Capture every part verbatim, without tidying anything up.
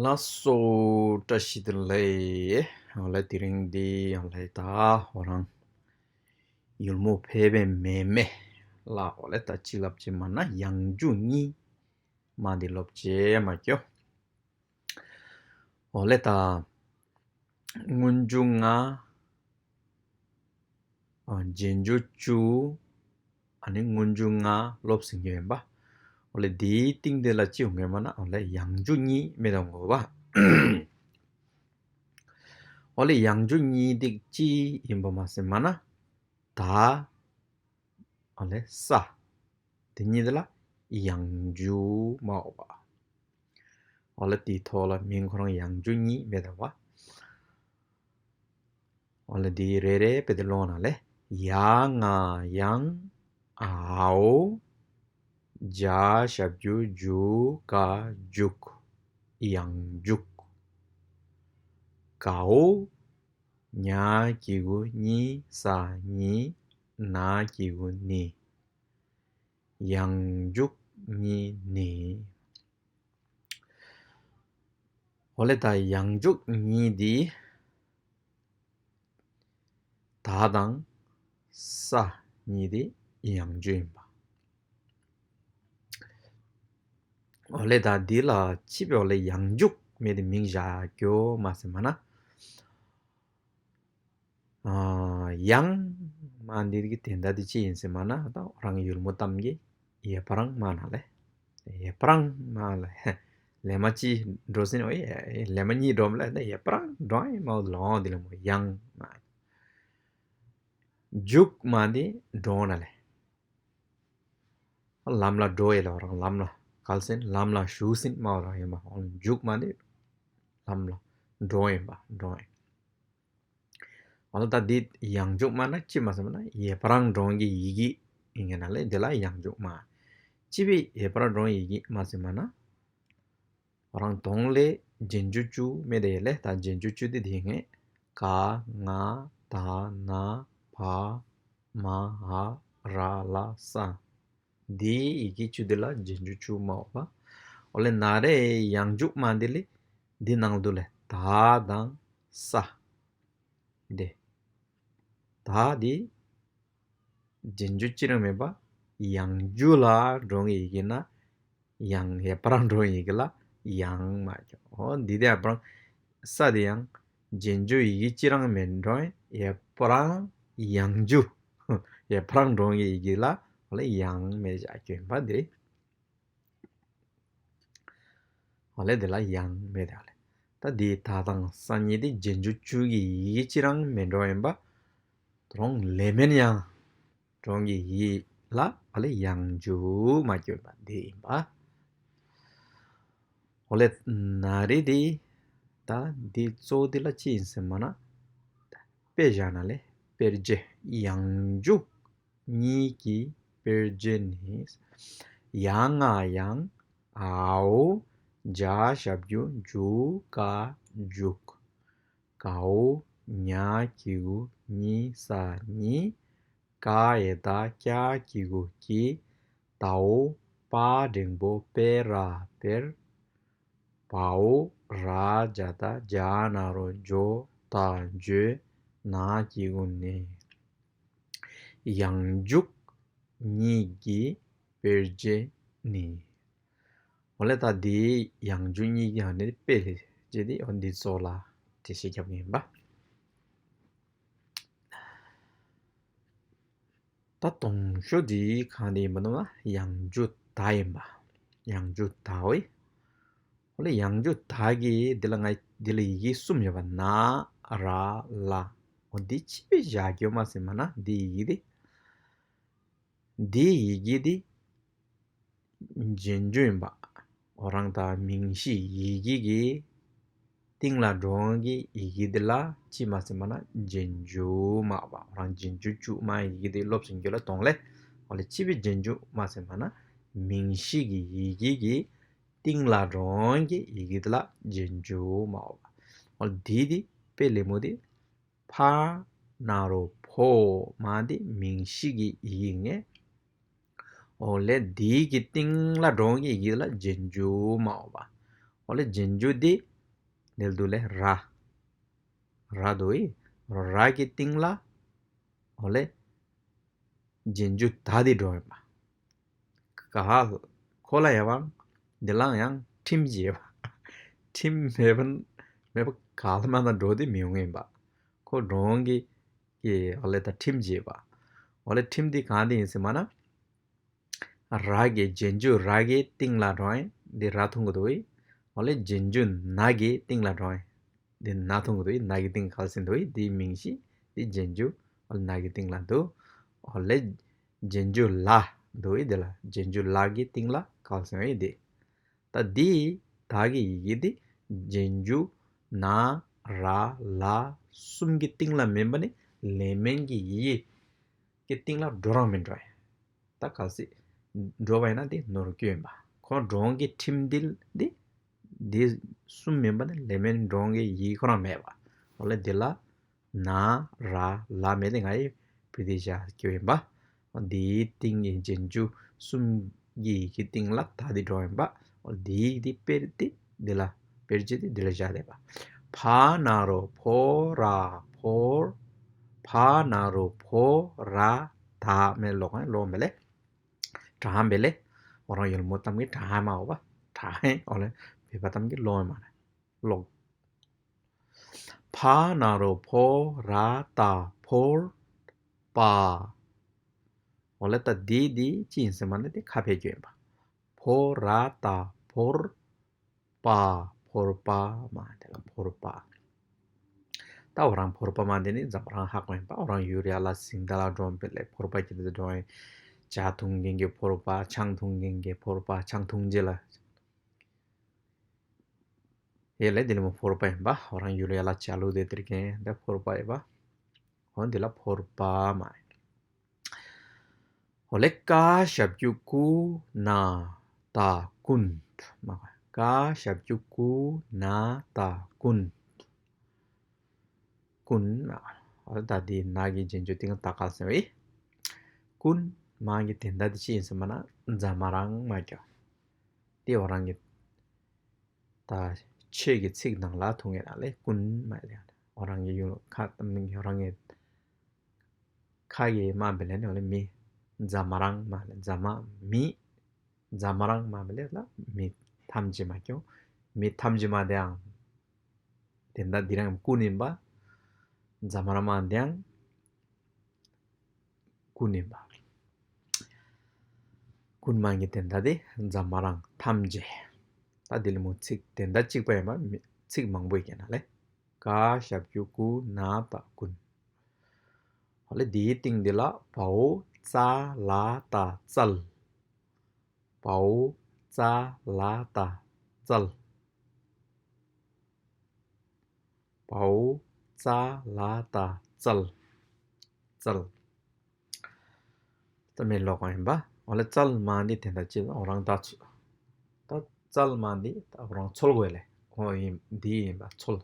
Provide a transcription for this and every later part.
ལགས་སོ། བཀྲ་ཤིས་བདེ་ལེགས། ཡང་ལ་དེ་རིང་འདི་ཡང་ལ་ད་འོ་རང་ཡུལ་མོ་ཕལ་པའི་མེ་མེ་ལ་འོ་ལ་ད་ཅི་ལབ་ཅེས་མ་ན་ཡང་འཇུག་གཉིས་མ་འདི་ལོབ་ཅེས་མ་སྐྱོ། འོ་ལ་ད་སྔོན་འཇུག་ལྔ། ཨ། རྗེས་འཇུག་བཅུ། ཨ་ནི་སྔོན་འཇུག་ལྔ་ལོབས་ཟིན་གྱི་ཡིན་པ། འོ་ལེ་དེའི་སྟེང་དེ་ལ་ཅི་ཡོང་གི་མ་ན་འོ་ལེ་ཡང་འཇུག་གཉིས་མེད་དང་དགོས་པ། འོ་ལེ་ཡང་འཇུག་གཉིས་དེ་ཅི་ཡིན་པ་མ་ཟེར་མ་ན། ད། ཨ་ལེ་ས། དེ་གཉིས་དེ་ལ་ཡང་འཇུག་མ་འོག་པ། ཨ་ལེ་དེའི་ཐོག་ལ་མིང་ཁོ་རང་ཡང་འཇུག་གཉིས་མེད་དང་བ། ཨ་ལེ་དེའི་རེ་རེ་བེ་དེ་ལོང་ན་ལེ། ཡ་ང་ཡང་། འའོ། ཇ་ཞབས་ཀྱུ་ཇུ་ག་འཇུག་ཡང་འཇུག་གའོ། ཉ་གི་གུ་གཉི་ས་གཉིས། ན་གི་གུ་ནི། ཡང་འཇུག་གཉིས་ནི། འོ་ལེ་ད་ཡང་འཇུག་གཉིས་འདི། ད་དང་ས་གཉིས་འདི་ཡང་འཇུག་ཡིན་པ། འོ་ལེ་ད་འདི་ལ་ཕྱི་པའི་འོ་ལེ་ཡང་འཇུག་མེད་དེ་མིང་བཞག་རྒྱུ་མ་ཟེར་མ་ན། ཡང་མ་འདི་གི་དོན་དག་འདི་ཅི་ཡིན་ཟེར་མ་ན་ད་རང་ཡུལ་མོ་གཏམ་གྱི་ཡེ་པ་རང་མ་ན་ལེ། ཡེ་པ་རང་མ་ལེ། ལེ་མ་ཅི་འགྲོ་ཟིན་འོ་ཡེ་ལེ་མ་གཉིས་འགྲོ་མ་ལེ་ད་ཡེ་པ་རང་འགྲོ་ཡིན་མ་འོ་ལོང་འདི་ལ་མོ་ཡང་མ། འཇུག་མ་འདི་འགྲོ་ན་ལེ། ལམ་ལ་འགྲོ་ཡེ་ལ་རང་ལམ་ལ་གལ་སྲིད་ལམ་ལ་ཞུགས་ཟིན་མ་འོ་རང་ཡིན་མ་འོ་འཇུག་མ་འདི་ལམ་ལ་འགྲོ་ཡིན་པ་འགྲོ་ཡིན། འོ་ལ་ད་འདི་ཡང་འཇུག་མ་ན་ཅི་མ་ཟེར་མ་ན་ཡེ་པ་རང་འགྲོ་གི་ཡི་གེ་ཡིན་གྱི་ན་ལེ་འདི་ལ་ཡང་འཇུག་མ། ཅི་བི་ཡེ་པ་རང་འགྲོ་ཡི་གེ་མ་ཟེར་མ་ན། རང་དོང་ལེ་རྗེས་འཇུག་བཅུ་མེད་དེ་ལེ་ད་རྗེས་འཇུག་བཅུ་དེ་དེ་ངེ་ག་ང་ད་ན་བ་མ་འ་ར་ལ་ས། འདི་ཡི་གེ་བཅུ་དེ་ལ་རྗེས་འཇུག་བཅུ་མ་འོ་པ། འོ་ལེ་ན་རེ་ཡང་འཇུག་མ་འདི་ལེ་འདི་ནང་དུ་ལེ་ད་དང་ས། འདི། ད་འདི། རྗེས་འཇུག་ཅི་རང་མེད་པ། ཡང་འཇུག་ལ་འགྲོ་ངེས་ཡི་གེ་ན། ཡང་ཡེ་པ་རང་འགྲོ་ཡི་གེ་ལ་ཡང་མ་ཀྱང་། འོ་འདི་དེ་ཡེ་པ་རང་ས་དེ་ཡང་རྗེས་འཇུག་ཡི་གེ་ཅི་རང་མེད་འགྲོ་ཡེ་པ་རང་ཡང་འཇུག་ཡེ་པ་རང་འགྲོ་ངེས་ཡི་གེ་ལ་ཡང་མེད་བཞག་གྱོན་པ་འདི་རེད། འོ་ལེ་དེ་ལ་ཡང་མེད་དེ་ཨ་ལེ། ད་འདི་ད་དང་ས་གཉིས་དེ་རྗེས་འཇུག་བཅུ་གི་ཡི་གེ་ཅི་རང་མེད་འགྲོ་ཡིན་པ། དོ་རང་ལེ་མེན་ཡང་གྲོང་གི་ཡིད་ལ་ཨ་ལེ་ཡང་འཇུག་མ་སྐྱོན་པ་འདི་ཡིན་པ། འོ་ལེ་ན་རེ་དེ་ད་འདི་གཙོ་བོ་འདི་ལ་ཅི་ཡིན་ཟེར་མ་ན། དཔེ་བཞག་ན་ལེ་དཔེར་བརྗོད་ཡང་འཇུག་གཉིས་ཀྱི་དཔེར་བརྗོད་ནི། ཡ་ང་ཡང་། འའོ། ཇ་ཞབས་ཀྱུ་ཇུ་ག་འཇུག་གའོ། ཉ་གི་གུ་གཉི་ས་གཉིས། ཀ་ཡ་བཏགས་ཀྱ་གི་གུ་ཀྱི། དའོ། པ་འགྲེང་བུ་པེ་ར་པེར། བའོ། ར་ཇ་བཏགས་རྒྱ་ན་རོ་རྒྱོ། ད་འཇོ། ན་གི་གུ་ནི། ཡང་འཇུག་གཉིས་ཀྱི་དཔེར་བརྗོད་ནི། འོ་ལེ་ད་འདི་ཡང་འཇུག་གཉིས་ཀྱི་ཧ་ནི་དཔེ་ལས་བྱེད་དེ་འོ་འདི་ཚོ་ལ་དེ་ཤེས་རྒྱབ་ཡིན་པ། ད་དང་ཤོས་འདི་གང་དེ་ཡིན་པ་ནོ་ན་ཡང་འཇུག་ད་ཡིན་པ། ཡང་འཇུག་ད་འོ་ཡི། འོ་ལེ་ཡང་འཇུག་ད་གི་འདི་ལ་ང་འདི་ལ་ཡི་གེ་གསུམ་ཡོད་པ་ན་ར་ལ། འོ་འདི་ཕྱི་པའི་བཞག་རྒྱུ་མ་ཟེར་མ་ན་འདི་ཡི་གེ་འདི། འདི་ཡི་གེ་འདི། རྗེས་འཇུག་ཡིན་པ། འོ་རང་ད་མིང་གཞི་ཡི་གེ་གི་སྟེང་ལ་འགྲོ་མཁན་གྱི་ཡི་གེ་དེ་ལ་ཅི་སྨྲ་ཟེར་ན་རྗེས་འཇུག་སྨྲ་བ། འོ་རང་རྗེས་འཇུག་བཅུ་སྨྲ་ཡི་གེ་དེ་སློབ་ཟིན་རྒྱུ་ལ་གཏོང་ལེ། འོ་ལེ་ཅི་བའི་རྗེས་འཇུག་སྨྲ་ཟེར་ན་མིང་གཞི་གི་ཡི་གེ་གི་སྟེང་ལ་འགྲོ་མཁན་གྱི་ཡི་གེ་དེ་ལ་རྗེས་འཇུག་སྨྲ་བ། འོ་དེ་དེ་དཔེ་ལེ་མོ་དེ། ཕ་ན་རོ་ཕོ་སྨྲ་དེ་མིང་གཞི་གི་ཡི་གེ་ངེ། འོ་ལེ་དེ་གི་སྟེང་ལ་འགྲོ་མཁན་གྱི་ཡི་གེ་ལ་རྗེས་འཇུག་སྨྲ་བ། འོ་ལེ་རྗེས་འཇུག་དེ་ནེལ་དུ་ལེ་ར། ར་དོ་ཡི། ར་གི་སྟེང་ལ་འོ་ལེ་རྗེས་འཇུག་ད་དེ་འགྲོ་ཡིན་པ། ག་ཧ་ཁོ་ལ་ཡང་བ་འདི་ལའང་ཡང་ཁྲིམས་བྱེད་པ། ཁྲིམས་མེད་པ་མེད་པ་ག་ལ་མ་ན་འགྲོ་དེ་མི་ཡོང་ཡིན་པ། ཁོ་འགྲོ་འོང་གི་གི་འོ་ལེ་ད་ཁྲིམས་བྱེད་པ། འོ་ལེ་ཁྲིམས་དེ་གང་དེ་ཡིན་ཟེར་མ་ན། ར་གི་རྗེས་འཇུག་ར་གི་སྟེང་ལ་འགྲོ་ཡིན་འདི་ར་ཐུང་གི་འདུག་ཡིན། འོ་ལེ་རྗེས་འཇུག་ན་གི་སྟེང་ལ་འགྲོ་ཡིན། འདི་ན་ཐུང་གི་འདུག་ཡིན། ན་གི་སྟེང་ག་ལ་ཟིན་འདུག་ཡིན། འདི་མིང་གཞི་འདི་རྗེས་འཇུག་འོ་ལེ་ན་གི་སྟེང་ལ་འདུག་འོ་ལེ་རྗེས་འཇུག་ལ་འདུག་ཡིན། འདི་ལ་རྗེས་འཇུག་ལ་གི་སྟེང་ལ་ག་ལ་ཟིན་ཡིན་འདི། ད་འདི་ད་གི་ཡི་གེ་འདི་རྗེས་འཇུག་ན་ར་ལ་གསུམ་གི་སྟེང་ལ་མིན་པ་ནི་ལེ་མན་གྱི་ཡི་གེ་གི་སྟེང་ལ་འགྲོ་རང་མི་འགྲོ་ཡིན། ད་གལ་སྲིད་འགྲོ་བ་ཡིན་ན་དེ་ནོར་རྒྱུ་ཡིན་པ། ཁོ་འགྲོ་འོང་གི་ཁྲིམས་འདི་འདི་འདི་གསུམ་མིན་པ་ནི་ལེ་མན་འགྲོ་འོང་གི་ཡི་ཁོ་རང་མེད་པ། འོ་ལེ་འདི་ལ་ན་ར་ལ་མེད་དེ་ང་ཡི་བི་དེ་བཞག་རྒྱུ་ཡིན་པ། འོ་འདིའི་སྟེང་གི་རྗེས་འཇུག་གསུམ་གྱི་ཡི་གེ་སྟེང་ལ་ད་འདི་འགྲོ་ཡིན་པ། འོ་འདིའི་འདི་དཔེར་འདི་འདི་ལ་དཔེར་བརྗོད་དེ་འདི་ལ་བཞག་བསྡད་པ། ཕ་ན་རོ་ཕོ་ར་ཕོར། ཕ་ན་རོ་ཕོ་ར་ད་མེ་ལོག་ལོག་མེ་ལེ། དྲ་མེ་ལེ། འོ་རང་ཡུལ་མོ་གཏམ་གྱི་དྲ་མ་འོ་བ། དྲ་འོ་ལེ་བོད་པ་གཏམ་གྱི་ལོག་མ་ལེ་ལོག་ཕ་ན་རོ་ཕོ་ར་ད་ཕོར་པ། འོ་ལེ་ད་འདི་འདི་ཅི་ཡིན་ཟེར་མ་ནི་དེ་ཁ་ཕེ་རྒྱུ་ཡིན་པ། ཕོ་ར་ད་ཕོར་པ། ཕོར་པ་མ་དེ་ལ་ཕོར་པ། ད་འོ་རང་ཕོར་པ་མ་དེ་ནི་འཛམ་རང་ཧ་གོ་ཡིན་པ། འོ་རང་ཡུ་རི་ཡ་ལ་སིང་ད་ལ་འགྲོ་པེ་ལེ་ཕོར་པ་ཁྱེར་ཏེ་འགྲོ་ཡིན། ཇ་འཐུང་མཁན་གྱི་ཕོར་པ། ཆང་འཐུང་མཁན་གྱི་ཕོར་པ། ཆང་འཐུང་རྗེས་ལ། ཡེ་ལེ་འདི་ལ་མོ་ཕོར་པ་ཡིན་པ། འོ་རང་ཡུལ་ཡ་ལ་ཅ་ལུ་དེ་དེར་གན་འདི་ཕོར་པ་ཡིན་པ། འོ་འདི་ལ་ཕོར་པ་མ་ཡིན། འོ་ལེ་ཀ་ཞབས་ཀྱུ་ཀུ་ན་ད་ཀུན། མ་ཀ་ཞབས་ཀྱུ་ཀུ་ན་ད་ཀུན། ཀུན། འོ་ད་འདི་ན་གི་རྗེས་འཇུག་སྟེང་ད་ག་ཟེར་བས། ཀུན་མ་གི་དེ་འདྲ་དེ་ཅི་ཡིན་ཟེར་མ་ན་འཛམ་རང་མ་ཀྱོ། དེ་འོ་རང་གི་ད་ཆོས་ཀྱི་ཚིག་ནང་ལ་ཐུག་ངེས་ན་ལེ་ཀུན་མ་ལེ། འོ་རང་གི་ཡུལ་ཁ་ཏམ་ནི་འོ་རང་གི་ཁ་གི་མ་བེ་ལེ་ནི་འོ་ལེ་མི། འཛམ་རང་མ་ལེ་འཛམ་མ་མི། འཛམ་རང་མ་བེ་ལེ་ལ་མི་ཐམས་ཅད་མ་ཀྱོ། མི་ཐམས་ཅད་མ་དེའང་དེ་འདྲ་འདི་རང་ཀུན་ཡིན་པ། འཛམ་རང་མ་དེའང་ཀུན་ཡིན་པ། ཀུན་མ་གི་དེ་འདྲ་དེ་འཛམ་རང་ཐམས་ཅད། ད་འདི་ལ་མོ་ཚིག་དེ་འདྲ་གཅིག་པ་ཡིན་པ་མི་ཚིག་མང་པོ་ཡིན་ན་ལེ། ཀ་ཞབས་ཀྱུ་ཀུ་ན་ད་ཀུན། ཧོ་ལེ་འདིའི་སྟེང་འདི་ལ་བའོ་ཙ་ལ་ད་བཙལ། བའོ་ཙ་ལ་ད་བཙལ། བའོ་ཙ་ལ་ད་བཙལ། བཙལ། ད་མེ་ལོག་པ་ཡིན་པ། འོ་ལེ་བཙལ་མ་འདི་དེ་འདྲ་ཅི་འོ་རང་ད་ཚོ། ད་བཙལ་མ་འདི་ད་འོ་རང་འཚོལ་དགོས་ལེ། འོ་ཡིན་འདི་ཡིན་པ་འཚོལ།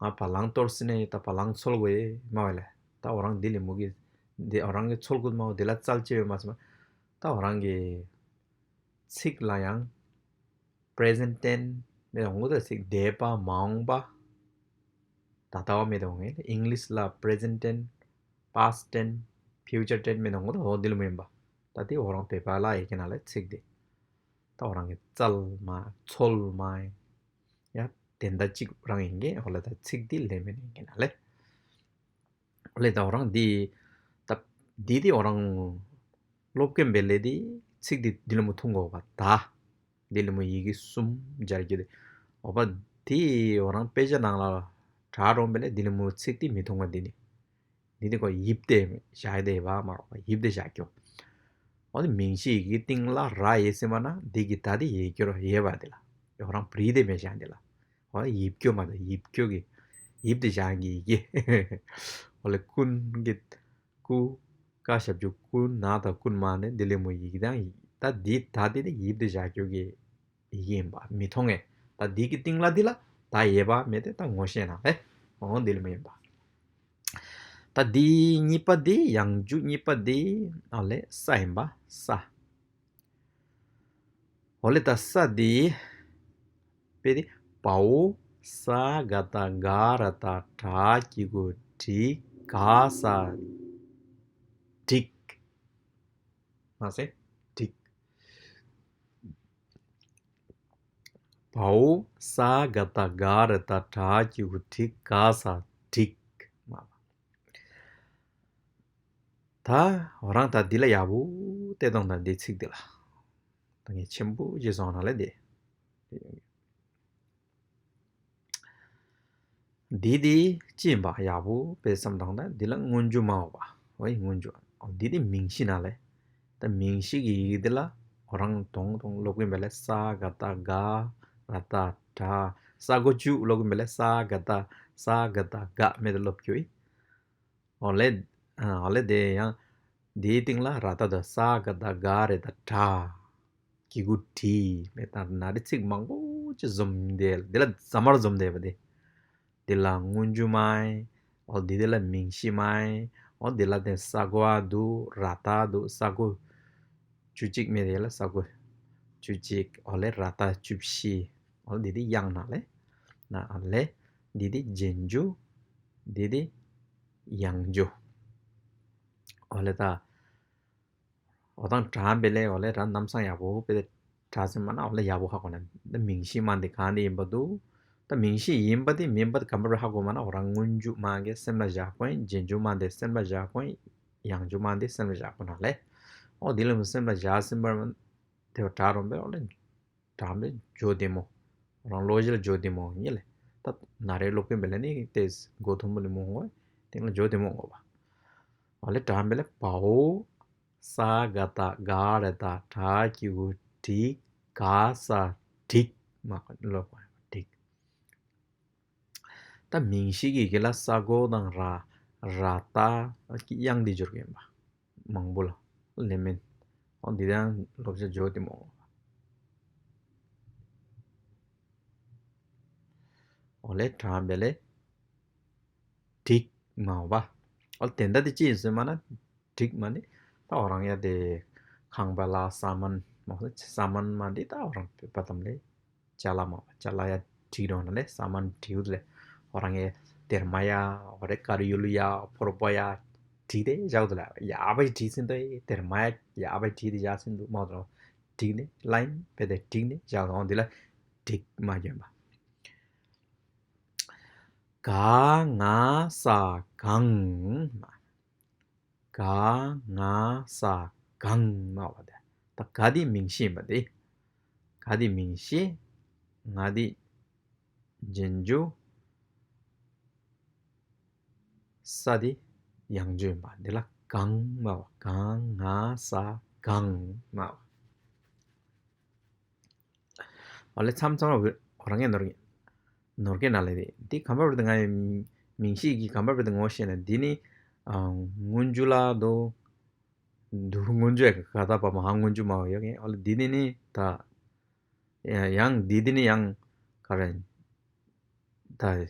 ང་བ་ལང་གཏོར་སི་ནས་ད་བ་ལང་འཚོལ་དགོས་མ་བ་ལེ། ད་འོ་རང་འདི་ལེ་མུ་གི་འདི་འོ་རང་གི་འཚོལ་དགོས་མ་བ་འདི་ལ་བཙལ་ཅེས་ཡོད་མ་སོང་། ད་འོ་རང་གི་ཚིག་ལ་ཡང་present tense མེད་འོང་གོ་ད་ཚིག་འདས་པ་མ་འོངས་པ། ད་ལྟ་བ་མེད་འོང་ངེ་ཨིང་ལིཤ་ལ་present tense past tense future tense མེད་འོང་གོ་ད་འོ་འདི་ལ་མེད་པ། ད་དེ་འོ་རང་བོད་པ་ལ་ཡི་གེ་ནང་ལ་ཚིག་དེ། ད་འོ་རང་གི་བཙལ་མ་འཚོལ་མ་ཡ་དེ་འདྲ་གཅིག་རང་ཡིན་གེ་འོ་ལ་ད་ཚིག་དེ་ལས་མེད་ཡི་གེ་ནང་ལས། ལས་ད་འོ་རང་འདི། ད་འདི་དེ་འོ་རང་སློབ་དགོན་པའི་ལས་དེ་ཚིག་དེ་འདི་ལ་མོ་ཐུང་གོ་བ་ད། འདི་ལ་མོ་ཡི་གེ་གསུམ་སྦྱར་རྒྱུ་དེ། འོ་བ་དེ་འོ་རང་དཔེ་ཆ་ནང་ལ་དྲ་རོང་པའི་ལས་འདི་ལ་མོ་ཚིག་དེ་མི་ཐུང་བ་འདི་ནི། འདི་དེ་ཁོ་ཡིབ་དེ་བཞག་དེ་བ་མ་རོགས་པ་ཡིབ་དེ་བཞག་རྒྱུ། འོ་དེ་མིང་གཞི་ཡི་གེ་སྟེང་ལ་ར་ཡོད་ཟེར་བ་ན་འདི་གི་ད་དེ་ཡོད་སྐྱོ་ར་ཡོད་པ་དེ་ལ། ཡོ་རང་བྲིས་དེ་མེད་བཞག་འདི་ལ། འོ་ཡིབ་སྐྱོ་མ་དང་ཡིབ་སྐྱོ་གི་ཡིབ་དེ་བཞག་གི་ཡི་གེ། འོ་ལེ་ཀུན་གི་ཀུ་ཀ་ཞབས་ཀྱུ་ཀུ་ན་དང་ཀུན་མ་ནི་འདི་ལེ་མོ་ཡི་གེ་དང་ད་འདི་ད་དེ་ནི་ཡིབ་དེ་བཞག་སྐྱོ་གི་ཡིན་པ་མི་མཐོང་ངེ། ད་འདི་གི་སྟེང་ལ་འདི་ལ་ད་ཡོད་པ་མེད་དེ་ད་ངོ་ཤེས་ན་ཨེ། འོ་འདི་ལ་མི་ཡིན་པ། ད་འདི་གཉིས་པ་འདི་ཡང་འཇུག་གཉིས་པ་འདི་ཨ་ལེ་ས་ཡིན་པ་ས། འོ་ལེ་ད་ས་འདི་དཔེ་འདི་བའོ་ས་ག་བཏགས་སྒ་ར་བཏགས་སྒྲ་གི་གུ་སྒྲིག་ག་ས་སྒྲིག་མ་ཟད་སྒྲིག་བའོ་ས་ག་བཏགས་སྒ་ར་བཏགས་སྒྲ་གི་གུ་སྒྲིག་ག་ས་སྒྲིག་མ། ད་འོ་རང་ད་འདི་ལ་ཡག་པོ་བལྟས་དང་ད་འདི་ཚིག་འདི་ལ་ད་ངས་ཆེན་པོ་ཅིག་བཟོ་ན་ལས་འདི། འདི་འདི་ཅི་ཡིན་པ་ཡག་པོ་དཔེ་བསམ་དང་ད་འདི་ལ་སྔོན་འཇུག་མ་འོ་བ་འོ་ཡི་སྔོན་འཇུག་འོ་འདི་འདི་མིང་གཞི་ན་ལས། ད་མིང་གཞི་གི་ཡི་གེ་འདི་ལ་འོ་རང་དོང་དོང་ཀློག་གིན་པ་ལས་ས་ག་བཏགས་སྒ་ར་བཏགས་སྒྲ་ས་གོ་བཅུ་ཀློག་གིན་པ་ལས་ས་ག་བཏགས་ས་ག་བཏགས་སྒ་མེད་དུ་ཀློག་རྒྱུ་ཡི། འོ་ལེ། འོ་ལེ་དེ་ཡང་། དེའི་སྟེང་ལ་ར་བཏགས་དང་ས་ག་བཏགས་སྒ་རེ་ད་སྒྲ། གི་གུ་སྒྲིག་མེད་ད་ན་རེ་ཚིག་མང་པོ་ཅིག་འཛོམས་དེ་འདི་ལ་ཟ་མར་འཛོམས་དེ་བ་དེ། འདི་ལ་སྔོན་འཇུག་མ་ཡིན། འོ་འདི་དེ་ལ་མིང་གཞི་མ་ཡིན། འོ་འདི་ལ་དེ་ས་གོ་འ་འདུག་ར་བཏགས་འདུག་ས་གོ་བཅུ་གཅིག་མེད་དེ་ལ་ས་གོ་བཅུ་གཅིག་འོ་ལེ་ར་བཏགས་བཅུ་བཞི། འོ་འདི་དེ་དབྱངས་ན་ལེ། ན་ལེ། འདི་དེ་རྗེས་འཇུག་འདི་དེ་ཡང་འཇུག་འོ་ལེ་ད། འོ་དང་དྲང་པེ་ལེ་འོ་ལེ་ར་ནམ་སང་ཡག་པོ་པེ་ལེ་དྲ་སེ་མ་ན་འོ་ལེ་ཡག་པོ་ཧ་གོ་ན་ད་མིང་གཞི་མ་འདི་གང་འདི་ཡིན་པ་འདུག་ད་མིང་གཞི་ཡིན་པ་འདི་མིན་པ་འདི་གམ་པར་ཧ་གོ་མ་ན་འོ་རང་སྔོན་འཇུག་མ་གི་སེམས་ལ་བཞག་གོ་ཡིན། རྗེས་འཇུག་མ་འདི་སེམས་ལ་བཞག་གོ་ཡིན། ཡང་འཇུག་མ་འདི་སེམས་ལ་བཞག་གོ་ན་ལེ། འོ་འདི་ལ་མི་སེམས་ལ་བཞག་སེམས་པར་དེ་བ་དྲ་རོམ་པེ་འོ་ལེ། དྲ་མེད་ཇོ་བདེ་མོ། རང་ལོ་ཞིག་ལ་ཇོ་བདེ་མོ་ཉིད་ལས། ད་ན་རེ་ལོག་པིན་པེ་ལ་ནི་ཏེས་གོ་ཐུམ་པོ་ལི་མོ་ངོ་དེང་ལ་ཇོ་བདེ་མོ་ངོ་བ། ཨ་ལེ་དྲ་མེད་ལ་བའོ། ས་ག་བཏགས་སྒ་ར་བཏགས་སྒྲ་གི་གུ་སྒྲིག་ག་ས་སྒྲིག་མ་ལོག་པ་སྒྲིག་ད་མིང་གཞི་གི་གི་ལ་ས་གོ་དང་ར་ར་ཏ་གི་དབྱངས་འདི་སྦྱོར་གི་ཡིན་པ། མང་པོ་ལ་ལེ་མིན། འོ་འདི་དང་སློབ་བྱ་སྦྱོར་དེ་མོ། འོ་ལེ་དྲང་པེ་ལེ། འགྲིག་མ་འོ་པ། འོ་དེ་འདྲ་དེ་ཅི་ཡིན་ཟེར་མ་ན། འགྲིག་མ་ནི། ད་འོ་རང་ཡ་དེ། ཁང་པ་ལ་ས་མན་མ་ཟེར་ས་མན་མ་འདི་ད་འོ་རང་བོད་པ་དམ་ལེ། ཅ་ལ་མ་བ་ཅ་ལ་ཡ་བྲིས་འགྲོ་ན་ལེ་ས་མན་བྲིས་འུ་ལེ། འོ་རང་ངའི་དེར་མ་ཡ་འོ་རེ་ཀར་ཡུལ་ཡ་ཕོར་པ་ཡ་བྲིས་ཏེ་བཞག་འདུག་ལ་ཡ་བ་བྲིས་ཟིན་དུ་དེར་མ་ཡ་ཡ་བ་བྲིས་ཏེ་བཞག་ཟིན་འདུག་མ་འོ་བྲིས་ནས་ལ་ཡིན་པས་དེ་བྲིས་ནས་བཞག་འོང་འདི་ལ་བྲིས་མ་གྱོན་པ། ག་ང་ས་གང་མ། ག་ང་ས་གང་མ་བ་དེ། ད་ག་དེ་མིང་གཞི་ཡིན་པ་དེ། ག་དེ་མིང་གཞི། ང་དེ་རྗེས་འཇུག་ས་དེ་ཡང་འཇུག་ཡིན་པ་འདི་ལ་གང་མ་བ་ག་ང་ས་གང་མ་བ། ཨ་ལེ་མཚམས་མཚམས་ལ་འོ་རང་ངས་ནོར་གྱི་ནོར་གྱི་ན་ལེ་དེ་འདི་གམ་པར་བར་དུ་ང་ཡི་མིང་གཞི་གི་གམ་པར་བར་དུ་ངོ་ཤེས་ན་འདི་ནི་སྔོན་འཇུག་ལ་དོ་འདུག་སྔོན་འཇུག་ག་ད་པ་མ་ཧ་སྔོན་འཇུག་མ་བ་ཡོད་ངེས་ཨ་ལེ་འདི་ནི་ནི་ད་ཡང་འདི་འདི་ནི་ཡང་ག་རེ་ད།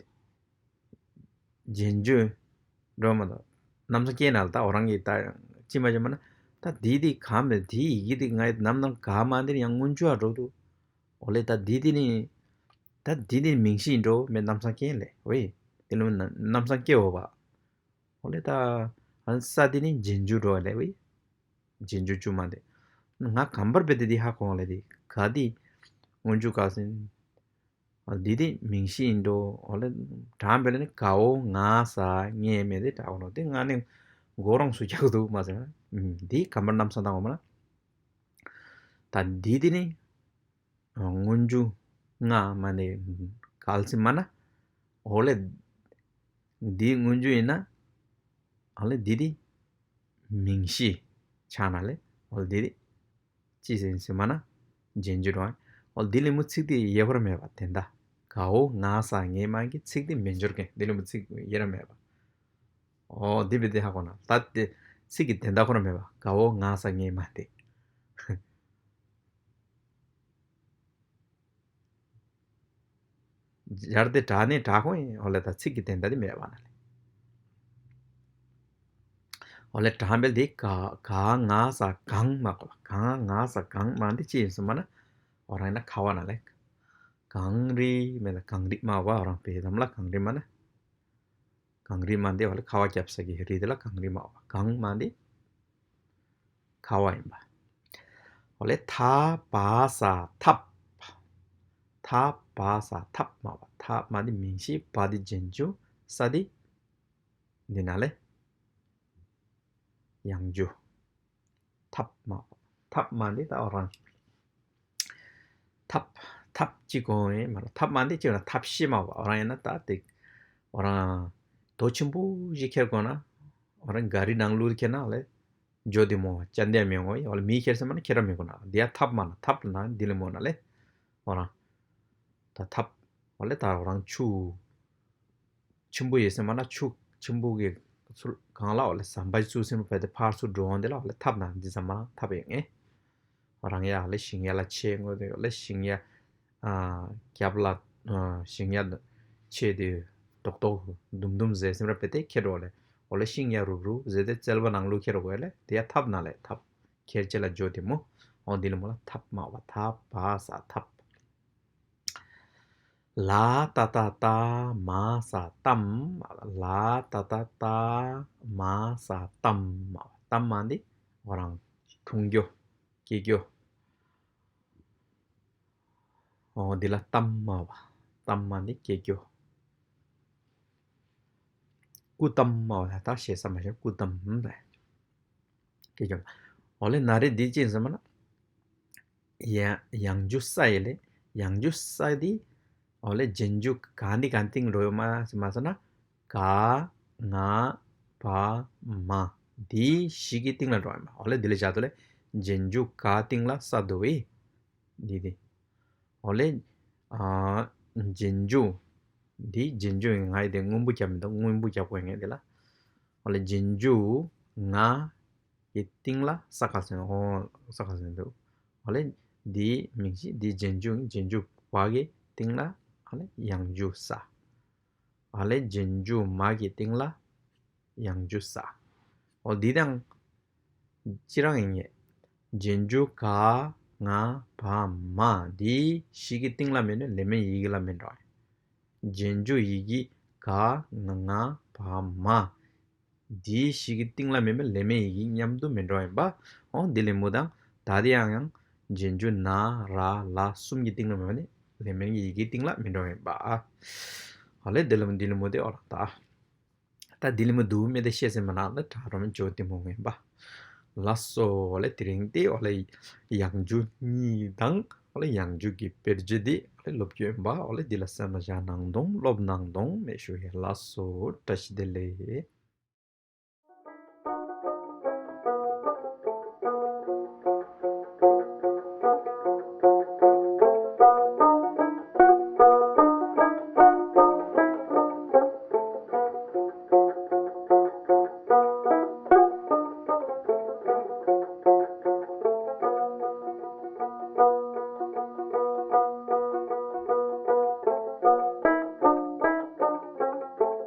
རྗེས་འཇུག་འགྲོ་མ་གཏོགས་ནམ་སང་སྐྱེས་ན་ལ་ད་འོ་རང་གིས་ད་ཅི་མ་བྱས་མ་ན་ད་འདི་འདི་ག་མེད་འདི་ཡི་གེ་འདི་ང་ནམ་ནང་ག་མ་འདིར་ཡང་སྔོན་འཇུག་ཨ་འགྲོ་འདུག་འོ་ལེ་ད་འདི་འདི་ནི་ད་འདི་འདི་མིང་གཞི་འགྲོ་མེད་ནམ་སང་སྐྱེས་ལེ་ཝེ་འདི་ལོ་ནམ་སང་སྐྱེ་འོ་བ་འོ་ལེ་ད་ཨ་ས་འདི་ནི་རྗེས་འཇུག་འགྲོ་ལེ་ཝེ་རྗེས་འཇུག་བཅུ་མ་འདི་ང་གམ་པར་བེ་འདི་འདི་ཧ་གོ་ལེ་འདི་ག་འདི་སྔོན་འཇུག་ག་ཟིན། འདི་དེ་མིང་གཞི་ཡིན་འགྲོ། འོ་ལེ། དྲང་པེ་ལ་ནི་གའོ་ང་ས་ངས་མེད་དེ་དྲག་འོ་ནོ་དེ་ང་ནི་མགོ་རང་སུ་རྒྱག་འདུག་མ་ཟེར་ན། འདི་གམ་པར་རྣམ་ས་དང་འོ་མ་ན། ད་འདི་དེ་ནི་སྔོན་འཇུག་ང་མ་ནི་གལ་སྲིད་མ་ན། འོ་ལེ། འདི་སྔོན་འཇུག་ཡིན་ན། འོ་ལེ་འདི་དེ། མིང་གཞི་ཆགས་ན་ལེ། འོ་འདི་ཅི་ཟེར་ཟེར་མ་ན་རྗེས་འཇུག་རང་། འོ་འདི་ལས་མོ་ཚིག་དེ་ཡོད་པར་མེད་པ་དེ་འདྲ། གའོ་ང་ས་ངའི་མ་གི་ཚིག་དེ་མི་འབྱོར་མཁན་འདི་ལས་མོ་ཚིག་ཡོད་ར་མེད་པ། འོ་འདི་བི་དེ་ཧ་གོ་ན་ད་དེ་ཚིག་གི་དེ་འདྲ་ཁོ་ར་མེད་པ། གའོ་ང་ས་ངའི་མ་དེ། སྦྱར་ཏེ་དྲག་ནས་དྲག་ཁོ་ཡིན། འོ་ལེ་ད་ཚིག་གི་དེ་འདྲ་དེ་མེད་པ་ན་ལེ། འོ་ལེ་དྲག་འབེལ་དེ་ག་ག་ང་ས་གང་མ་གོ། ག་ང་ས་གང་མ་འདི་ཅི་ཡིན་སུ་མ་ན། འོ་རང་ཡིན་ན་ཁ་བ་ན་ལེ། གངས་རི་མེད་ལ་གངས་རི་མ་བ་རང་པའི་ལམ་ལ་གངས་རི་མ་ན། གངས་རི་མ་འདི་འོ་ལེ་ཁ་བ་རྒྱབ་ས་གི་རི་དེ་ལ་གངས་རི་མ་བ། གང་མ་འདི་ཁ་བ་ཡིན་པ། འོ་ལེ་ཐ་བ་ས་ཐབ། ཐ་བ་ས་ཐབ་མ་བ། ཐ་མ་འདི་མིང་གཞི། བ་འདི་རྗེས་འཇུག་ས་འདི་འདི་ན་ལེ་ཡང་འཇུག་ཐབ་མ་བ། ཐབ་མ་འདི་ད་འོ་རང་ཐབ་ཐབ་ཅི་གོ་ཡིན་མ་ར། ཐབ་མ་འདི་ཅི་ན་ཐབ་ཤི་མ་བ། འོ་རང་ཡིན་ན་ད་དེ་འོ་རང་དོ་ཆེན་པོ་ཞིག་ཁྱེར་དགོས་ན། འོ་རང་ག་རི་ནང་ལུར་ཁྱེར་ན་ལེ། འཇོ་དེ་མོ་ཅན་དེ་མི་ངོ་ཡ། འོ་ལེ་མི་ཁྱེར་སེ་མ་ན་ཁྱེར་ར་མི་དགོས་ན། དེ་ཡ་ཐབ་མ་ན་ཐབ་ན་འདི་ལེ་མོ་ན་ལེ། འོ་རང་ད་ཐབ་འོ་ལེ་ད་འོ་རང་ཆུ་ཆེན་པོ་ཡོད་སེ་མ་ན་ཆུ་ཆེན་པོ་གི་ཚུར་གང་ལ་འོ་ལེ་ཟམ་པ་ཚུར་སེ་མ་བས་ཏེ་ཕར་ཚུར་འགྲོ་འོང་དེ་ལ་འོ་ལེ་ཐབ་ན་འདི་ཟམ་མ་ཐབ་ཡོད་ངེ། རང་ཡ་ལེ་ཞིང་ཡ་ལ་ཆེ་དངོས་དེ་ལེ་ཞིང་ཡ་རྒྱབ་ལ་ཞིང་ཡ་ཆེ་དེ་རྡོག་རྡོག་དུམ་དུམ་ཟེར་སེམས་ར་བེ་དེ་ཁྱེར་རོ་ལེ། འོ་ལེ་ཤིང་ཡ་རུབ་རུབ་ཟེར་དེ་བཙལ་བ་ནང་ལུ་ཁྱེར་རོ་གོ་ལེ། དེ་ཡ་ཐབ་ན་ལེ་ཐབ། ཁྱེར་ཅེ་ལ་འཇོ་དེ་མོ། འོ་འདི་ལེ་མོ་ལ་ཐབ་མ་བ། ཐ་བ་ས་ཐབ། ལ་ཏ་ཏ་ཏ་མ་ས་གཏམ། ལ་ཏ་ཏ་ཏ་མ་ས་གཏམ། གཏམ་མ་འདི་འོ་རང་འཐུང་རྒྱུ་སྐྱེ་རྒྱུ། འོ་འདི་ལ་གཏམ་མ་བ། གཏམ་མ་འདི་སྐྱེ་རྒྱུ། སྐུ་གཏམ་མ་བ་ད་ཞེ་ས་མ་ཞེ་སྐུ་གཏམ་རེད། སྐྱེ་རྒྱུ། འོ་ལེ་ན་རེ་འདི་ཅི་ཟེར་མ་ན། ཡ་ཡང་འཇུག་ས་ཡི་ལེ། ཡང་འཇུག་ས་འདི་འོ་ལེ་རྗེས་འཇུག་ག་འདི་ག་སྟེང་འགྲོ་ཡོད་མ་ཟེར་མ་ཟེར་ན། ག་ང་བ་མ་འདི་བཞི་གི་སྟེང་ལ་འགྲོ་ཡོད་མ། འོ་ལེ་འདི་ལེ་བྱ་དོ་ལེ། རྗེས་འཇུག་ག་སྟེང་ལ་ས་འདུག་བས། འདི་འདི། འོ་ལེ། ཨ། རྗེས་འཇུག་འདི་རྗེས་འཇུག་ཡིན། ང་ཡི་དེ་སྔོན་པོ་རྒྱབ་མི་འདུག་སྔོན་པོ་རྒྱབ་དགོས་ངེས་དེ་ལ། འོ་ལེ་རྗེས་འཇུག་ང་གི་སྟེང་ལ་ས་ཁ་ཟེར། འོ་ས་ཁ་ཟེར་འདུག་འོ་ལེ་འདི་མིང་གཞི། འདི་རྗེས་འཇུག་རྗེས་འཇུག་བ་གི་སྟེང་ལ་འོ་ལེ་ཡང་འཇུག་ས། འོ་ལེ་རྗེས་འཇུག་མ་གི་སྟེང་ལ་ཡང་འཇུག་ས། འོ་འདི་དང་ཅི་རང་ཡིན་ངེས། རྗེས་འཇུག་ག་ང་བ་མ་འདི་བཞི་གི་སྟེང་ལ་མེད་ན་ལེ་མན་ཡི་གེ་ལ་མི་འགྲོ། རྗེས་འཇུག་ཡི་གེ་ག་ང་བ་མ་འདི་བཞི་གི་སྟེང་ལ་མེད་ན་ལེ་མན་ཡི་གེ་མཉམ་དུ་མི་འགྲོ་ཡིན་པ། འོ་འདི་ལེ་མོ་དང་ད་དེ་ཡང་ཡང་རྗེས་འཇུག་ན་ར་ལ་གསུམ་གི་སྟེང་ལ་མེད་ན་ལེ་མན་ཡི་གེ་སྟེང་ལ་མི་འགྲོ་ཡིན་པ། ཨ་ལེ་འདི་ལེ་མོ་འདི་ལེ་མོ་དེ་འོ་རང་ད། ད་འདི་ལེ་མོ་འདུག་མེད་དེ་བཤད་སེ་མ་ན་ལ་གྲ་རོམ་འཇོ་དེ་མོ་ངན་པ། ལགས་སོ་ལེ། དེ་རིང་དེ་འོ་ལེ་ཡང་འཇུག་གཉིས་དང་འོ་ལེ་ཡང་འཇུག་གི་དཔེར་བརྗོད་དེ་འོ་ལེ་སློབ་རྒྱུ་ཡིན་པ། འོ་ལེ་འདི་ལ་སེམས་ལ་བཞག་གནང་དང་སློབ་གནང་དང་མེད་ཞུ་ཡ། ལགས་སོ། བཀྲ་ཤིས་བདེ་ལེགས།